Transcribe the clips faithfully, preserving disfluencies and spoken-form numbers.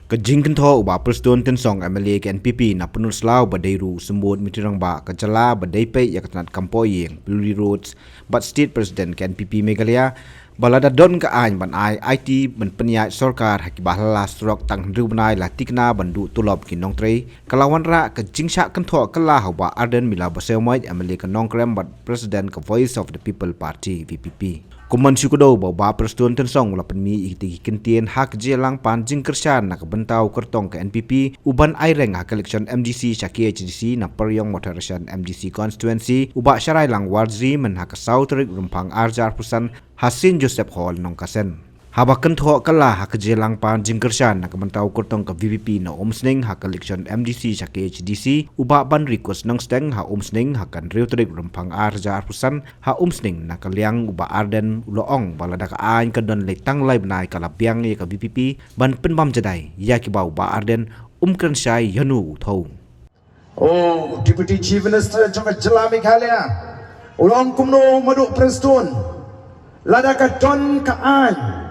Ka jingkynthoh u Bah Prestone Tynsong, M L A ka N P P na Pynursla, uba dei ruh u Symbud Miti Rangbah ka jylla ba dei peit ïa ka tnat kam poh ïing, Pilli Roads, bad State President ka N P P Meghalaya, ba lada don ka aiñ ban ai aiti ban pynïaid sorkar ha kiba la surok tang hynriew bnai la thikna ban duh tulop ki nongtrei, ka la wanrah ka jingshah kynthoh kylla ha u Bah Ardent Miller Basaiawmoit, M L A ka Nongkrem bad President ka Voice of the People Party, V P P. Kumban shu kdew ba u Bah Prestone Tynsong u la pynmih ïa kita ki kyntien ha ka jingïalang pan jingkyrshan na ka bynta u kyrtong ka N P P, u ban aireng ha ka election M D C sha K H A D C na Pariong Mawthadraishan M D C constituency, u Bah Sharailang Warjri, myn ha ka saw tarik Rymphang ar hajar arphew san, ha Saint Joseph Hall, Nongkasen. Haba kynthoh kylla ha ka jingïalang pan jingkyrshan na ka bynta u kyrtong ka V P P na Umsning ha ka election M D C sha K H A D C, u Bah Banrikus Nongsteng ha Umsning ha ka hynriew tarik Rymphang ar hajar arphew san, ha Umsning na ka liang u Bah Ardent u la ong ba lada ka aiñ ka don lei tang lai bnai ka la biang ïa ka V P P ban pynbam jadai ïa kiba u Bah Ardent um kren shai ïano u thew. O Deputy Chief Minister jong ka jylla Meghalaya, u la ong kumno, Bah Prestone, lada ka don ka aiñ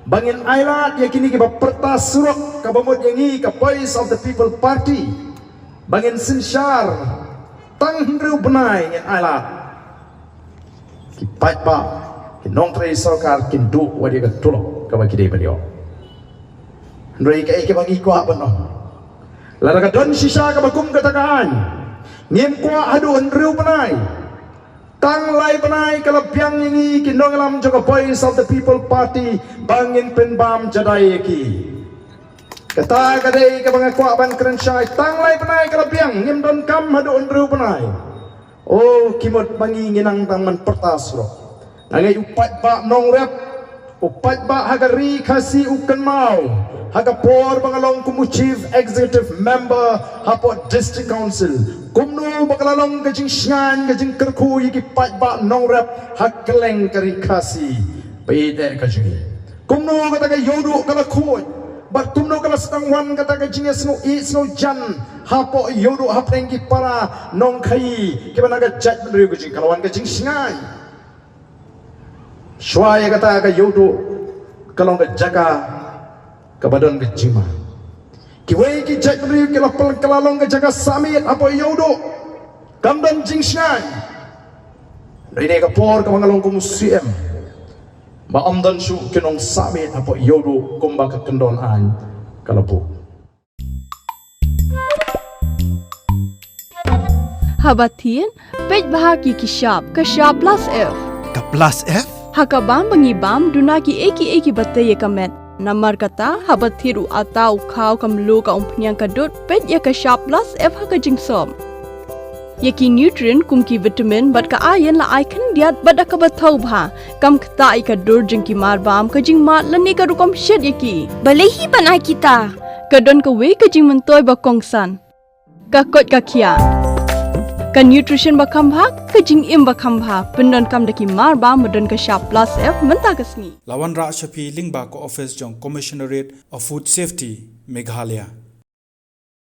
ba ngin ailad ïa kine kiba pyrta surok, kaba mut ïa ngi ka Voice of the People Party, ba ngin synshar tang hynriew bnai ngin ailad, ki paidbah, ki nongtrei sorkar kin duh wat ïa ka tulop kaba ki dei ban ïoh. Hynrei kaei kaba ngi kwah ban ong, lada ka don shisha kaba kum kata ka aiñ, ngim kwah haduh hynriew bnai. Tang lai bnai ka la biang ïa ngi ki nongïalam jong ka Voice of the People Party ba ngin pynbam jadai ïa ki. Kata ka dei kaba nga kwah ban kren shai, tang lai bnai ka la biang, ngim donkam haduh hynriew bnai. O, ki mut ba ngi ngi nang tang ban pyrta surok. Nga ngeit u paidbah nongrep, u paidbah ha ka Ri Khasi u kynmaw ha ka por ba nga long kum u Chief Executive Member hapoh District Council, kumno ba ka la long ka jingshngaiñ, ka jingkyrkhu ïa ki paidbah nongrep ha kylleng ka Ri Khasi. Ba ïeit ka jong ngi, kumno kata ka Ïewduh ka la khuid, bad kumno ka la sdang wan kata ka jingïasngew ïeit sngew jan hapoh Ïewduh hapdeng ki para nongkhaïi kiba na ka jaitbynriew ka jong ngi, ka la wan ka jingshngaiñ. Shuwa ïa kata ka Ïewduh ka long ka jaka kaba don ka jingma. Kiwei ki jaitbynriew ki la pyn-, ka la long ka jaka sahmiet hapoh Ïewduh, kam don jingshngaiñ. Dei ne ka por kaba nga long kum u C M ba ym don shuh ki nongsahmiet hapoh Ïewduh kumba ka kyndon aiñ ka la buh. Haba thied, peit bha ïa ki shap, ka shap plus F. Ka plus F? Ha ka bam ba ngi bam, duna kiei kiei kiba tei ïa ka met. Namar kata, haba thied u atta, u khaw, ka mluh, ka umphniang, ka dud, peit ïa ka shap plus F ha ka jingsop. Ïa ki nutrient kum ki vitamin bad ka iron la ai khyndiat bad da kaba thaw bha. Kam ktah ïa ka dur jong ki marbam, ka jingmad lane ka rukom shet ïa ki. Balei hi ban ai kita? Ka don kawei ka jingmyntoi ba kongsan. Ka koit ka khiah. Ka nutrition ba kham bha, ka jingim ba kham bha. Pyndonkam da ki marbam ba don ka shap plus F mynta ka sngi. La wanrah sha phi lyngba ka office jong Commissionerate of Food Safety, Meghalaya.